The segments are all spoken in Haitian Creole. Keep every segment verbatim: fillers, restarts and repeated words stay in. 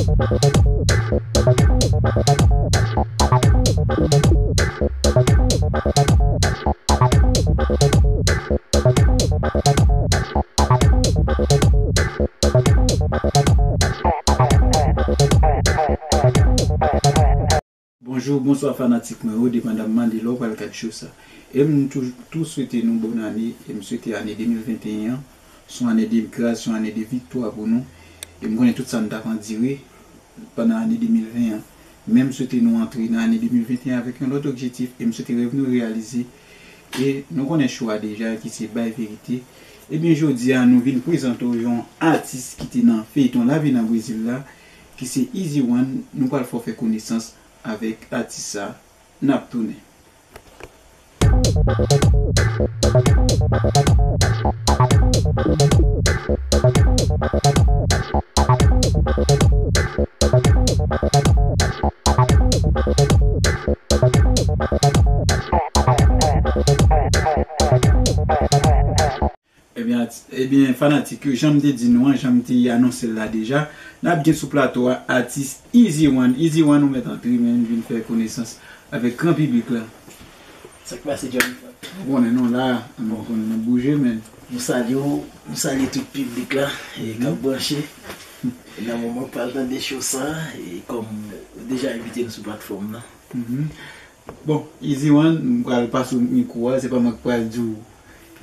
Bonjou, bonswa fanatik mwen yo, depandamman de lè w pral gad show sa. E m tou, tou swete nou bòn ane, e m swete ane de mil venteyen an se yon ane de gras, se yon ane de viktwa pou nou. E m konnen tout sa n t ap andire pandan ane de mil ven an. Men m swete nou antre nan ane de mil venteyen avèk yon lòt objektif, e m swete rèv nou reyalize. E nou konnen show a deja, ki se Bay Verite. Ebyen, jodi a, nou vin prezante w yon atis ki te nan feyton Lavi nan Brezil la, ki se Easy One. Nou pral fè w fè konesans avèk atis sa. N ap tounen. Ebyen, ati-, ebyen, fanatik yo, jan m te di nou an, jan m te anonse l la deja, n ap gen sou plato a atis Easy One. Easy One, ou mèt antre, men vin fè konesans avèk gran piblik la. Sa k pase, John? Ou konnen nou la, nou konnen n ap bouje, men. Nou salye w, nou salye tout piblik la, e k ap branche. E nan moman w pral tande show sa, e kòm ou deja envite nou sou platfòm nan. Bon, Easy One, m pral pase w mikwo a, se pa mwen k pral di w,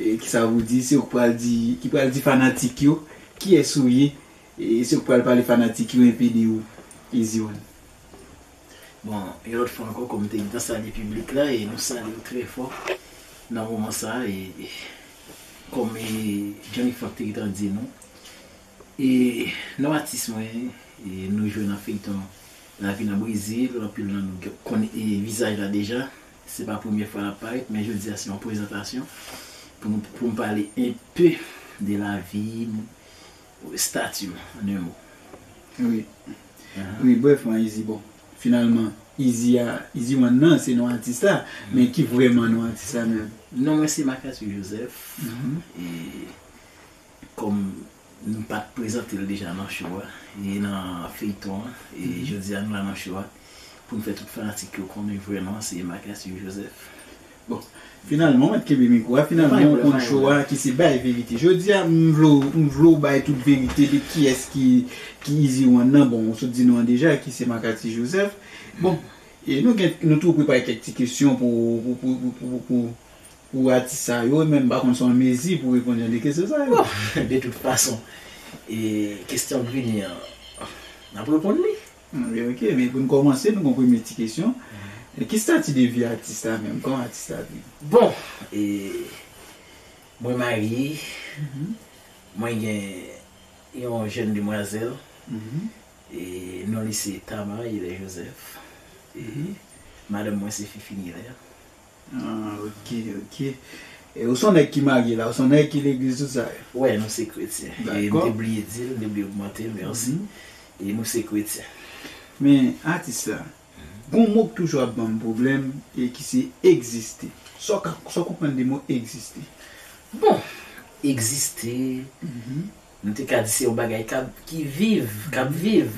e, kisa pou di, se ou k pral di, ki pral di fanatik yo kiyès ou ye, e, se ou k pral pale fanatik yo enpe de ou, Easy One. Bon, yon lòt fwa ankò, kòm m te gentan salye piblik la, e nou salye w trè fò nan moman sa, e, e kòm, e, Johnny Frank te gentan di nou, e non atis mwen, e nou jwe nan feyton Lavi nan Brezil, anpil nan nou gen, konn, e, vizaj la deja. Se pa premye fwa l ap parèt, men jodi a se yon prezantasyon pou nou, pou m pale enpe de lavi m, estati m, an en mo. Wi. Wi, brèfman, Easy, bon. Finalman, Easy a, Easy One nan, se non atis la, men ki vrèman non atis la menm? Non mwen se Marc Arthur Joseph. E kòm nou pa t prezante l deja nan show a, e nan feyton an, e jodi a nou la nan show a, pou n fè tout fanatik yo konnen vrè non an se Marc Arthur Joseph. Bon, finalman, w mèt kenbe mikwo a, finalman, w konn show a ki se Bay Verite. Jodi a, m vle w, m vle w bay tout verite de kiyès ki, ki Easy One nan. Bon, ou sot di non an deja, ki se Marc Arthur Joseph. Bon, e nou gen, nou tou prepare kèk ti kesyon pou, pou, pou, pou, pou, pou pou atis sa yo, men m pa konn si w an mezi pou reponn jan de kesyon sa yo. Bon, de tout fason, e kesyon k vini an, n ap reponn li. Ok, ok, men pou n kòmanse, nou gon premye ti kesyon. E ki stati de vi atis la menm? Kòman atis la viv? Bon, e mwen marye, mwen gen yon jèn demwazèl, e non li se Tama Hilaire Joseph, e madanm mwen se Fifi Hilaire. Ah, ok, ok. E ou se yon nèg ki marye la, ou se yon nèg ki legliz, tout sa yo? Wè, nou se kretyen. E m te bliye di l, m te bliye ogmante l, mèsi. E nou se kretyen. Men, atis la, gon mo k toujou ap ban m pwoblèm, e ki se egziste. Sa w ka, sa w konprann de mo egziste? Bon, egziste, nou te ka di se yon bagay k ap, ki viv, k ap viv.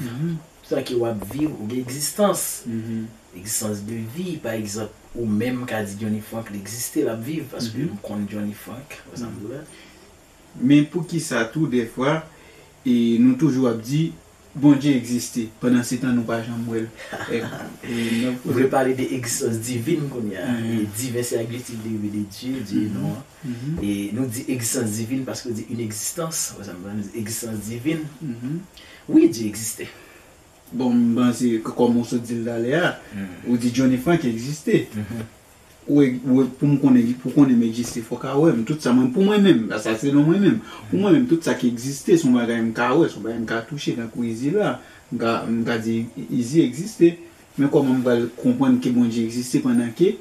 Tan ke w ap viv, ou gen egzistans. Egzistans de vi, pa egzanp, ou menm ka di Johnny Frank, li egziste, l ap viv, paske m konn Johnny Frank, pa egzanp, la. Men poukisa tou, dèfwa, e nou toujou ap di, Bondye egziste, pandan se tan nou pa janm wè l. E, e, n ap... Ou vle pale de egzistans divin kounye a. E diven se adjektif derive de Dieu, Dieu non an. E nou di egzistans divin paske w di une existence, pa egzanp, nou di egzistans divin. Wi, Dye egziste. Bon, m panse ke kòm ou sot di l talè a, ou di Johnny Frank egziste. Ou e-, ou e-, pou m konnen, pou konnen m egziste, fòk a wè m. Tout sa mwen, pou mwen menm, sa se selon mwen menm. Pou mwen menm, tout sa ki egziste, se yon bagay m ka wè, se yon bagay m ka touche, tankou Easy la, m ka, m ka di Easy egziste. Men kòman m pral konprann ke Bondye egziste pandan ke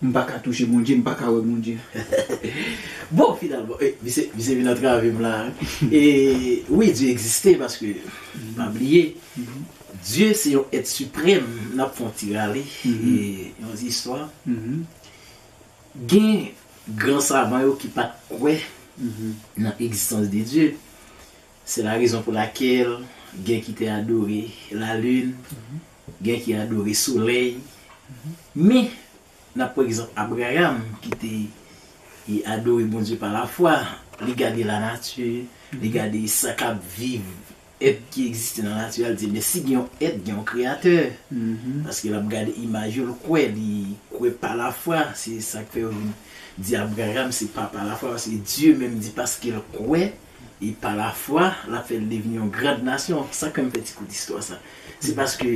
m pa ka touche Bondye, m pa ka wè Bondye? Bon, finalman, e, misye, misye vin antrave m la, wi. E wi, Dye egziste, paske, pa bliye, Dye se yon èt siprèm, n ap fè yon ti rale, e, yon ti istwa. Gen gran savan yo ki pa t kwè nan egzistans de Dye. Se la rezon pou lakèl gen ki te adore lalin, gen ki adore solèy. Men, n ap pran egzanp Abraram ki te e adore Bondye pa lafwa. Li gade lanati, li gade sa k ap viv, èt ki egziste nan nati a, li di, men si gen yon èt, gen yon kreyatè. Paske l ap gade imaj yo, l kwè, li kwè pa lafwa. Se sa k fè yo vin di Abraram se papa lafwa, paske Dye menm di paske l kwè, e pa lafwa, l ap fè l devni yon grand nasyon. Sa k fè m fè ti kout istwa sa? Se paske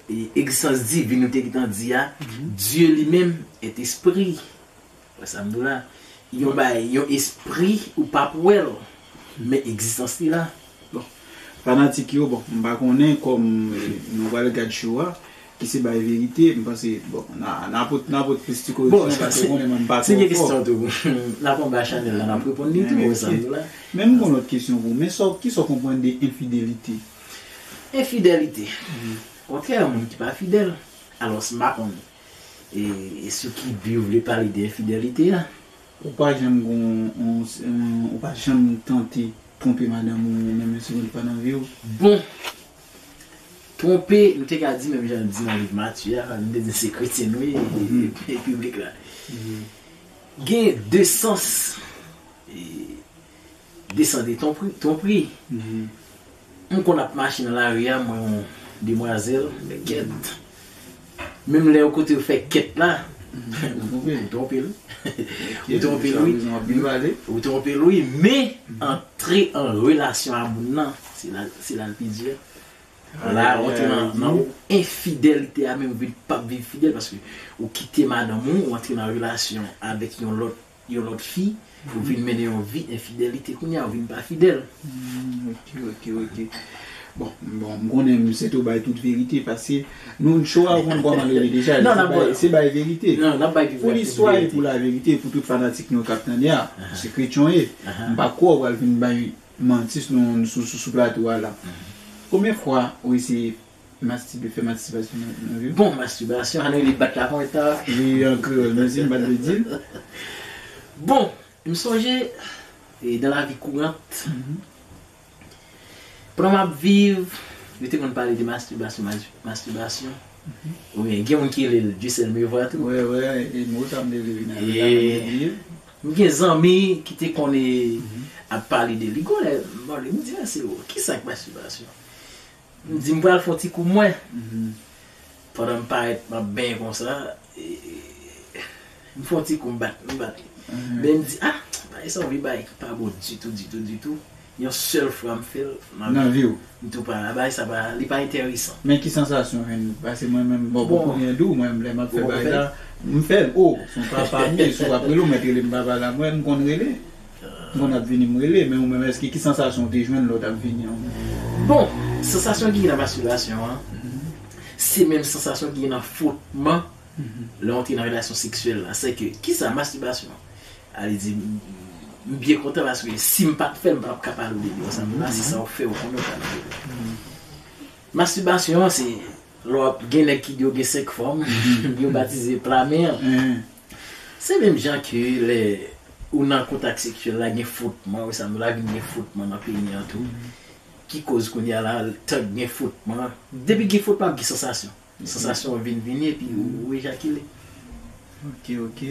e, egzistans divin nou te gentan di a, Dye li menm est esprit. Wè sa m di w la? Yon bagay, yon espri, ou p ap wè l, men egzistans li la. Bon, fanatik yo, bon, m pa konnen kòm nou pral gad show a, ki se bay verite, m panse, bon, n a, n a pot, n a pot plis ti koreksyon, paske konnen mwen m pa twò fò. Si gen kesyon tou, n ap anba chanèl la, n ap reponn li tou, wè sa m di w la. Men m gen yon lòt kesyon pou ou, men sa w, kisa w konprann de enfidelite? Enfidelite. Kontrè, moun ki pa fidèl. Alòs, m pa konn e, e sou ki bi w vle pale de enfidelite a. Ou pa janm gon, on, on, ou pa janm tante twonpe madanm ou menm yon segonn fwa nan vi w? Bon, twonpe, nou te ka di menm jan l di nan liv Matye a, nou te di se kretyen nou ye, e, e piblik la. Gen de sans. E, de sans de twonpri. M konn ap mache nan lari a, m wè yon demwazèl, men kèt. Menm lè yon kote yo fè kèt la, ou twonpe l. Ou twonpe l, wi. Ou twonpe l, wi. Men, antre an relasyon a moun nan, se la, se la l pi di. La, ou antre nan, nan enfidelite a, menm ou vin p ap viv fidèl, paske ou kite madanm ou, ou antre nan relasyon avèk yon lòt yon lòt fi, ou vin mennen yon vi enfidelite, kounye a ou vin pa fidèl. Hmm, ok, ok, ok. Bon, bon, m konnen m sèt ou bay tout verite, paske nou, show a ou konn kòman l rele deja, se bay, se bay verite. Pou listwa e pou laverite, pou tout fanatik nou k ap tande a, se kretyen w ye. M pa kwè w pral vin bay manti sou, sou, sou, sou plato a la. Konbyen fwa ou eseye Mastibe, fè mastibasyon nan, nan vi w? Bon, mastibasyon, ann rele bat la kòman ta. Wi, an kreyòl, mèsi, m pa t vle di l. Bon, m sonje, e, dans la vie courante, pandan m ap viv, yo te konn pale de mastibasyon, mas- mastibasyon. Oubyen, gen moun ki rele l Dieu seul me voit tou. Wè, wè, e mo sa m te vle vin avè l la, men m te bliye l. M gen zanmi ki te konn ap pale de li. Gon lè, m pale, m di, men se ou, kisa k mastibasyon? M di m pral fè yon ti kou mwen. Pandan m parèt, m ap benyen konsa, e, m fè yon ti kou, m bat, m bat li. Men m di, ah, bagay sa yon vye bagay ki pa bon ditou, ditou, ditou. Yon sèl fwa m fè l nan vi m. M tou pa, bagay sa pa, li pa enteresan. Men ki sansasyon w jwenn? Paske mwen menm, bon, pou kounye a, m di w, mwen menm, lè m ap fè bagay la, m fè l. O, se yon papa m ye, si w ap rele w, mèt rele m papa la, mwen, m konn rele. Moun ap vini m rele, men ou menm, èske ki sansasyon w te jwenn lè w t ap vini an? Bon, sansasyon ki gen nan mastibasyon an, se menm sansasyon ki gen nan fwotman lè w antre nan relasyon seksyèl la. Sèke, kisa mastibasyon an? A vle di, m, m byen kontan paske si m pa t fè l, m pa t ap ka pale w de li. Sa vle di, se sa w fè, ou konnen w pale de li. Mastibasyon an, se lè w ap gen nèg ki di yo gen senk fòm, yo batize pla men an. Se menm jan ke lè ou nan kontak seksyèl la, gen fwotman, ou sa nou la vin gen fwotman nan peni an tou. Ki koz kounye a la, tank gen fwotman, depi gen fwotman, ap gen sansasyon. Sansasyon an vin vini epi ou, ou ejakile. Ok, ok.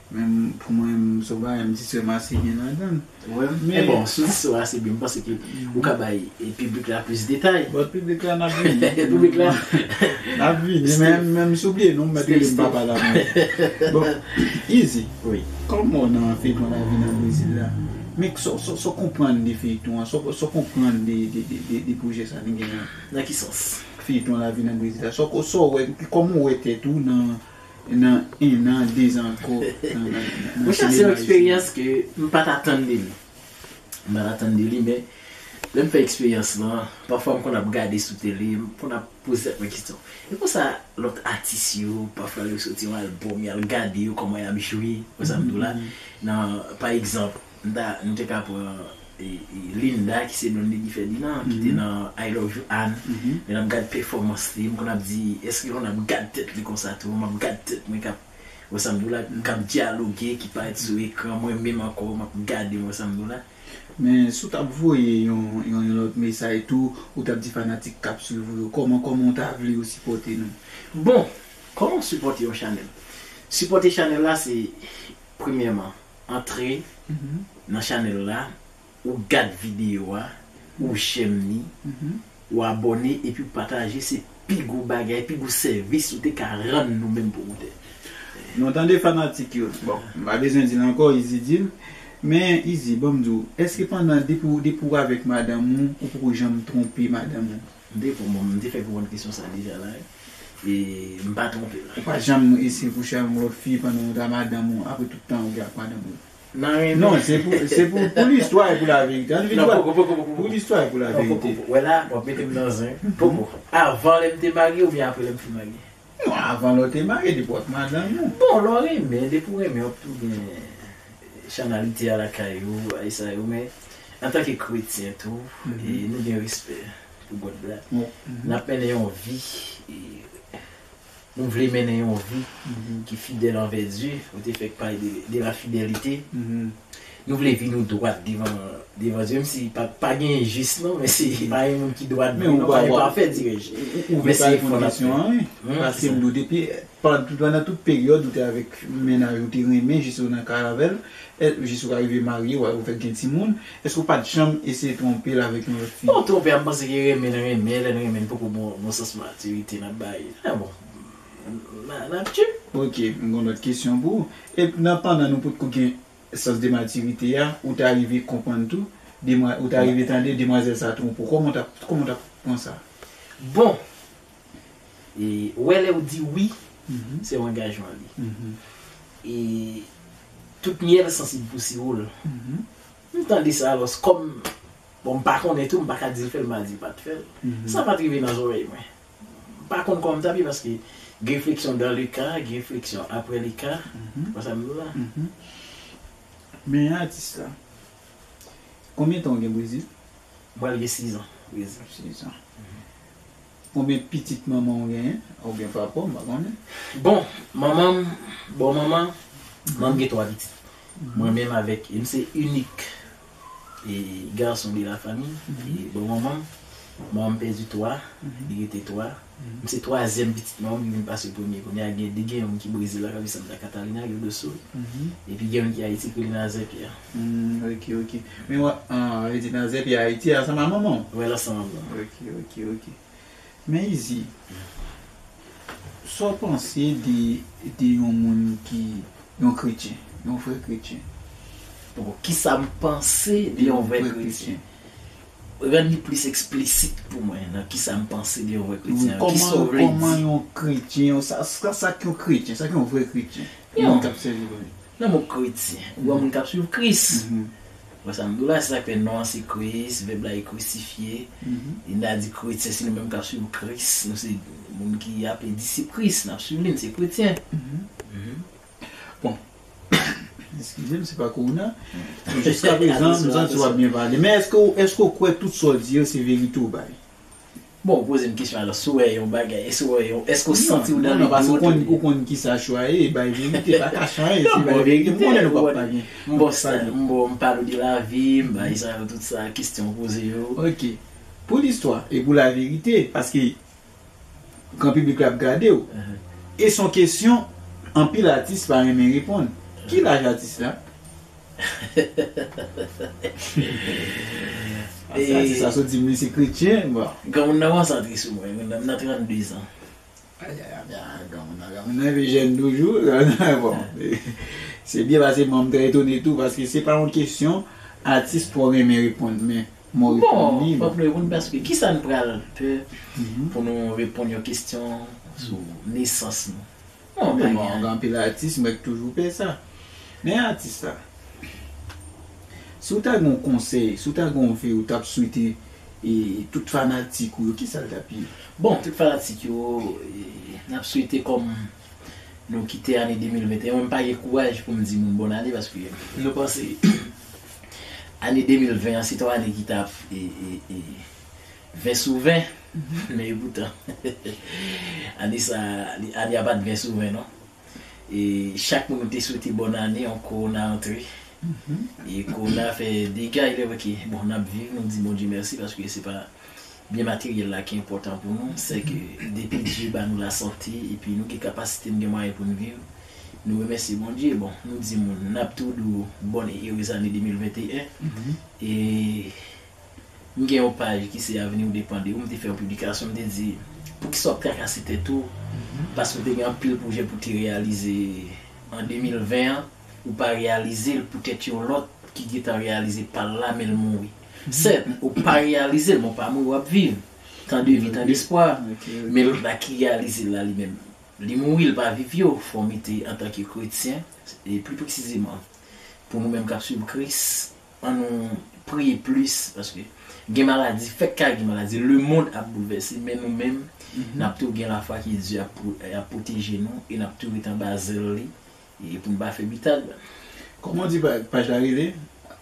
Men pou mwen, m sou bagay, m di sèlman ase byen ladan l. Wi, men bon, sou istwa a se byen, m panse ke ou ka bay e piblik la plis detay. Bon, piblik la n ap vini. Piblik la. N ap vini, men, men m sou bliye non, m mèt rele m papa la mwen. Bon, Easy, kòman w nan feyton Lavi nan Brezil la? Men sa w, sa w, sa w konprann de feyton an, sa w, sa w konprann de, de, de, de, de pwojè sa nou gen an? Nan ki sans? Feyton Lavi nan Brezil la. Sa w, sa w wè, kòman w wè tèt ou nan nan en an, dezan ankò nan, nan, nan, nan Monchè, se yon eksperyans ke m pa t atann de li. M pa t atann de li, men lè m fè eksperyans lan, pafwa m konn ap gade sou tele, m konn ap poze tèt mwen kesyon. E konsa lòt atis yo, pafwa yo soti yon albòm, y al gade yo kòman y ap jwe, wè sa m di w la. Nan, pa egzanp, m ta, m te ka pran e, e, Linda, ki se Blondedy Ferdinand, ki te nan I Love You Anne. Lè n ap gad pèfòmans li, m konn ap di, èske lè n ap gad tèt li konsa tou, m ap gad tèt mwen k ap, wè sa m di w la, k ap dyaloge, ki parèt sou ekran, mwen menm ankò, m ap gade, wè sa m di w la. Men si w t ap voye yon, yon, yon lòt mesaj tou, ou t ap di fanatik k ap swiv ou yo, kòman, kòman w ta vle yo sipòte nou? Bon, kòman w sipòte yon chanèl? Sipòte chanèl la se, premyèman, antre nan chanèl la, ou gad videyo a, ou jèm li, ou abòne epi ou pataje, se pi gwo bagay, pi gwo sèvis ou te ka rann nou menm pwomotè. Nou tande fanatik yo. Bon, m pa bezwen di l ankò, Izi di l. Men, Izi, ban m di w, èske pandan, depi w, depi w avèk madanm ou, ou poko janm twonpe madanm ou? M te, bon, m te fèk reponn kesyon sa deja la. E m pa twonpe l. Ou pa janm eseye kouche ak yon lòt fi pandan w t ak madanm ou, apre tout tan ou gen ak madanm ou? Nan renmen. Non, se pou, se pou, pou listwa e pou laverite. Ann vin dwat. Pou listwa e pou laverite. Poko, poko, poko. Wè la, w ap mete m nan zen. Poko. Avan lè m te marye oubyen apre lè m fin marye? Non, avan lè w te marye, depi w ak madanm ou. Bon, lè w renmen, depi w renmen, w ap toujou gen chanalite a lakay ou, bagay sa yo, men antanke kretyen tou, e nou gen respè pou God la. N ap mennen yon vi, e nou vle mennen yon vi ki fidèl anvè Dye. Ou te fèk pale de, de la fidèlite. Nou vle vi nou dwat devan, devan Dye, menm si pa, pa gen jis non, men si pa gen moun ki dwat vre non, pa gen pafè, dirèj. Ou vle pale pou kesyon an, wi. Paske m di w depi, pandan tout peryòd ou te avèk mennaj ou, te renmen jis ou nan kay avè l, jis ou ka rive marye, ou fèk gen timoun, èske ou pa t janm eseye twonpe l avèk yon lòt fi? Bon, twonpe a, m panse ke renmen l, renmen, lè n renmen, n poko bon, bon sans matirite n ap bay. Ah bon, n a, n ap tchip. Ok, m gen yon lòt kesyon pou ou. E nan pandan nou potko gen sans de matirite a, ou ta rive konprann tou, demwa, ou ta rive tande demwazèl sa twonpe w. Kòman w ta, kòman w ta pran sa? Bon, e, wè lè w di wi, se yon angajman li. E tout myèl sansib pou siwo l. M tande sa, alò, kòm, bon, m pa konnen tou, m pa ka di l fè l, m pa di l pa t fè l. Sa pa t rive nan zòrèy mwen. M pa konn kòman m t ap ye paske gen refleksyon dans le cas, gen refleksyon après le cas. Wè sa m di w la? Men atis la, konbyen tan w gen Brezil? M pral gen sizan Brezil. Sizan. Konbyen pitit manman w genyen? Oubyen papa w, m pa konnen. Bon, manman m, bon manman, manman m gen twa pitit. Mwen menm avèk, e m se inik e gason de la fanmi. E bon manman m, manman m pèdi twa, li rete twa. M se twazyèm pitit manman m ki vin pase premye. Kounye a gen de, gen youn ki Brezil la, k ap viv Santa Catarina, Rio do Sul. Epi gen youn ki Ayiti, ki rele Nazaire Pierre. Hmm, ok, ok. Men wè, ah, li di Nazaire Pierre Ayiti, ansanm ak manman w? Wè, l ansanm ak manman m. Ok, ok, ok. Men Izi, sa w panse de, de yon moun ki, yon kretyen, yon vrè kretyen? Bon, kisa m panse de yon vrè kretyen? Rann li plis eksplisit pou mwen nan kisa m panse de yon vrè kretyen. Kisa w vle di? Kòman yon kretyen, sa, sa, sa k yon kretyen, sa k yon vrè kretyen? Yon moun k ap sèvi Bondye. Nan mo kretyen, ou wè moun k ap swiv Kris. Wè sa m di w la, se sa k fè non an se Kris, vèb la e krisifye. E n a di kretyen, se nou menm k ap swiv Kris. Nou se moun ki aple disip Kris, n ap swiv li, n se kretyen. Bon, eskize m, se pa kowona. Jiska prezan, m santi w ap byen pale. Men èske w, èske w kwè tout sa w di yo se verite w bay? Bon, ou poze m kesyon alò, si w wè yon bagay, èske w wè yon, èske w santi w nan le bon tren? Non, non, paske ou konn, ou konn kisa chwa ye, bay verite, pa kache anyen, se bay verite, m konnen nou p ap pale. M bon sa, m bon, m pale w de lavi, m bay sa yo, tout sa, kesyon w poze yo. Ok. Pou listwa e pou laverite, paske gran piblik la ap gade w. E se yon kesyon anpil atis pa renmen reponn. Ki laj atis la? Paske atis la sot di m li se kretyen, bon. Granmoun nan kòmanse antre sou mwen, granmoun nan, m nan trannde zan. Ayayay, granmoun nan, granmoun nan vin jèn toujou. Bon, se byen paske mwen m trè etone tou, paske se pa yon kesyon atis twò renmen reponn, men mwen reponn li. Bon, fòk nou reponn paske kisa n pral fè pou nou reponn yon kesyon sou nesans nou? Bon, gen anpil atis, mwen k toujou pè sa. Men atis la, si w ta gen yon konsèy, si w ta gen yon ve ou t ap swete e tout fanatik ou yo, kisa l t ap ye? Bon, tout fanatik yo, e, n ap swete kòm nou kite ane de mil venteyen, mwen m pa gen kouraj pou m di moun bòn ane paske nou panse ane de mil ven an se t yon ane ki t ap e, e, e, ven sou ven. Men epoutan, ane sa, ane a pa t ven sou ven non. E chak moun nou te swete bòn ane, yon kowona antre. E kòna fè dega, ilèvre ke, bon, n ap viv, nou di Bondye mèsi, paske se pa byen materyèl la ki enpòtan pou nou, se ke depi Dye ba nou lasante, epi nou gen kapasite, nou gen mwayen pou n viv, nou remèsye Bondye. Bon, nou di moun, n ap tou di w bonne et heureuse année deux mille vingt et un. E M gen yon paj ki se Avni ou Depann de ou, m te fè yon piblikasyon, m te di, poukisa w ap trakase tèt ou? Paske w te gen anpil pwojè pou w te reyalize an de mil ven an, ou pa reyalize l poutèt yon lòt ki gentan reyalize pa l la, men l mouri. Sèt, ou pa reyalize l, men w pa mouri, w ap viv. Tan de vi, tan despwa. Men lòt la ki reyalize l la, li menm, li mouri, l pa viv yo. Fò w mete antanke kretyen, e pli presizeman, pou nou menm k ap swiv Kris, ann nou priye plis, paske gen maladi, fèk ka gen maladi, lemonn ap boulvèse, men nou menm, n ap toujou gen lafwa ke Dye ap pwo-, ap pwoteje nou, e n ap toujou ret anba zèl li, e pou n pa fè bitad. Kòman w di pa-, paj la rele?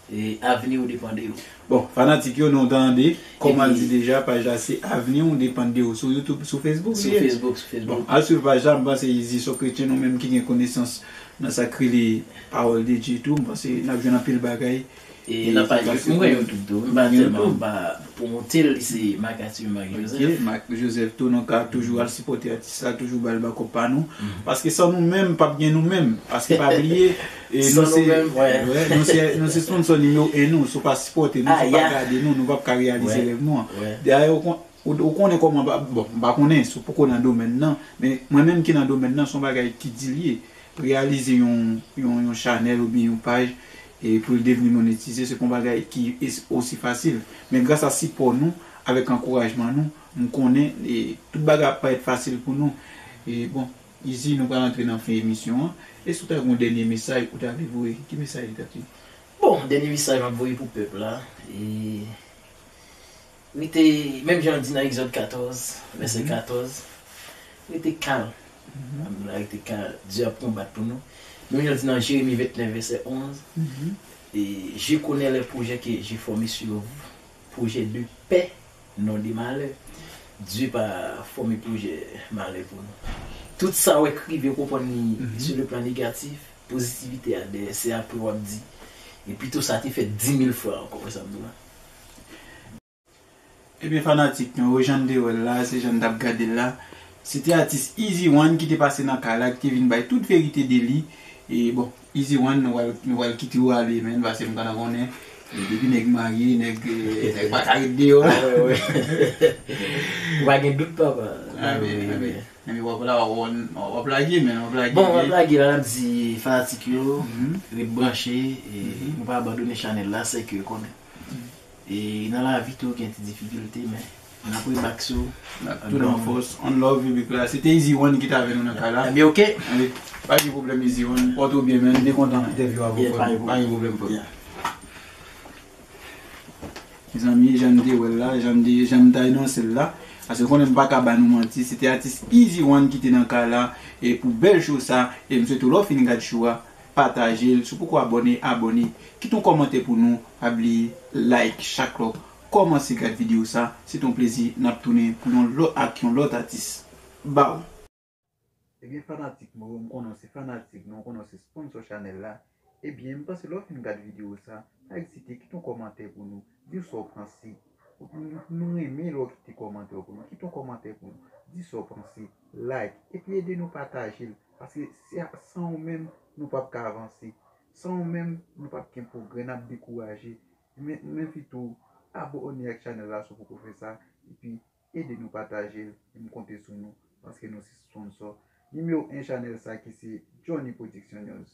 E Avni ou Depann de ou. Bon, fanatik yo, nou tande, kòman l di deja, paj la se Avni ou Depann de ou, sou YouTube, sou Facebook li ye? Sou Facebook, sou Facebook. Bon, al swiv paj la, m panse Izi se yon kretyen, nou menm ki gen konesans nan sa k rele pawòl de Dye tou, m panse n ap jwenn anpil bagay. E nan paj YouTube, mwen gen YouTube tou, m pa tèlman, m pa pwomote l, li se Marc Arthur, Marc Joseph. Marc Joseph tou, nou ka toujou al sipòte atis la, toujou ba l bakòp pa nou. Paske san nou menm, p ap gen nou menm. Paske pa bliye, e nou se, nou se, nou se sponsò nimewo en nou. Si w pa sipòte nou, si w pa gade nou, nou p ap ka reyalize rèv nou an. Dayè, ou kon-, ou, ou konnen kòman, bon, m pa konnen si w poko nan domèn nan, men mwen menm ki nan domèn nan, se yon bagay ki di l ye. Reyalize yon, yon, yon chanèl oubyen yon paj, e pou l devni monetize, se pa yon bagay ki es-, osi fasil. Men gras a sipò nou, avèk ankourajman nou, m konnen, e, tout bagay ap parèt fasil pou nou. E bon, Izi, nou pral antre nan fen emisyon an. Èske w ta gen yon dènye mesaj ou ta vle voye? Ki mesaj li t ap ye? Bon, dènye mesaj m ap voye pou pèp la, e, rete, menm jan l di nan Egzòd katòz, vèsè katòz, rete kalm. Alhamdoulilah, rete kalm. Dye ap konbat pou nou. Menm jan l di nan Jeremi vennèf, vèsè onz, e, Je connais les projets que j'ai formés sur vous, projets de paix, non de malheur. Dye pa fòme pwojè malè pou nou. Tout sa w wè k rive w konprann li sou le plan negatif, pozitivite a dèyè, se apre w ap di, epi tou sa te fèt dimil fwa ankò, wè sa m di w la. Ebyen, fanatik nou yo, jan n te wè l la, se jan n t ap gade l la. Se te atis Easy One ki te pase nan kay la, ki te vin bay tout verite de li. E bon, Easy One, nou pral, nou pral kite w ale, men, paske m gentan konnen, e, depi nèg marye, nèg, e, nèg pa ka ret deyò la. Ou pa gen dout, papa. Amen, amen. Ebyen, w ap la, w ap, w ap lage, men, w ap lage. Bon, m ap lage la, n ap di fanatik yo, ret branche, e nou pa abandone chanèl la, se ke konnen. E nan lavi tou gen ti difikilte, men n ap rebak sou. N ap tounen an fòs. One love, piblik la. Se te Easy One ki t avè nou nan kay la. Ebyen, oke. Anben, pa gen pwoblèm, Easy One. Pòte w byen, men. M te kontan entèvyou avè w, frè m. Pa gen pwoblèm, frè m. Mezanmi, jan n te wè l la, jan m te, jan m t anonse l la. Paske konnen m pa ka ba nou manti, se te atis Easy One ki te nan kay la. E pou bèl show sa, e m swete w lè w fin gad show a, pataje l. Si w poko abòne, abòne. Kite yon kòmantè pou nou. Pa bliye like chak lè w kòmanse gad videyo sa. Se te yon plezi. N ap tounen pou yon lòt, ak yon lòt atis. Baw. Ebyen, fanatik mwen yo, m konnen w se fanatik nou, m konnen w se sponsò chanèl la. Ebyen, m panse lè w fin gad videyo sa, pa ezite kite yon kòmantè pou nou. Di w sa w panse. Nou, nou renmen lè w kite kòmantè w pou nou. Kite yon kòmantè pou nou. Di sa w panse. Like. Epi ede nou pataje l. Paske se a-, san ou menm, nou p ap ka avanse. San ou menm, nou p ap gen pwogrè, n ap dekouraje. Men, men envite w abòne ak chanèl la si w poko fè sa. Epi ede nou pataje l. E m konte sou nou. Paske nou se sponsò. Nimewo en chanèl sa ki se Johnny Production News.